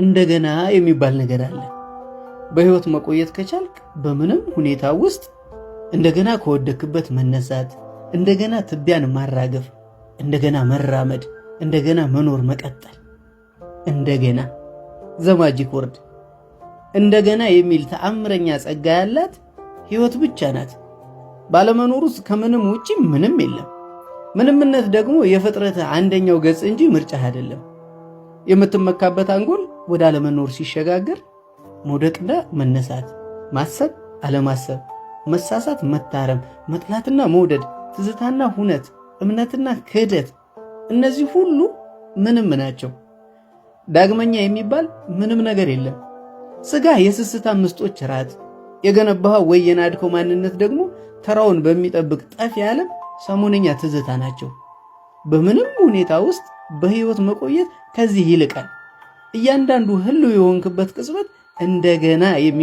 እንደገና የሚባል ነገር አለ። በሕይወት መቆየት ከቻልክ በምንም ሁኔታ ውስጥ እንደገና ከወደክበት መነሳት፣ እንደገና ትቢያን ማራገፍ፣ እንደገና መራመድ፣ እንደገና መኖር መቀጠል፣ እንደገና the magic word እንደገና የሚል ተአምረኛ ጸጋ ያላት ሕይወት ብቻ ናት። ባለመኖር ውስጥ ከምንም ውጪ ምንም የለም። ምንምነት ደግሞ የፍጥረት አንደኛው ገጽ እንጂ ምርጫህ አይደለም። የምትመካበት አንጎል ወደ አለመኖር ሲሸጋገር መውደቅና መነሳት፣ ማሰብ አለማሰብ፣ መሳሳት መታረም፣ መጥላትና መውደድ፣ ትዝታና ሁነት፣ እምነትና ክህደት፣ እነዚህ ሁሉ ምንም ናቸው። ዳግመኛ የሚባል ምንም ነገር የለም። ስጋ የስስታ ምስጦች ራት፣ የገነባኸው ወይ የናድከው ማንነት ደግሞ ተራውን በሚጠብቅ ጠፊ ዓለም ሰሞነኛ ትዝታ ናቸው። በምንም ሁኔታ ውስጥ በሕይወት መቆየት ከዚህ ይልቃል። እያንዳንዱ ህልው የሆንክበት ቅጽበት እንደገና የሚ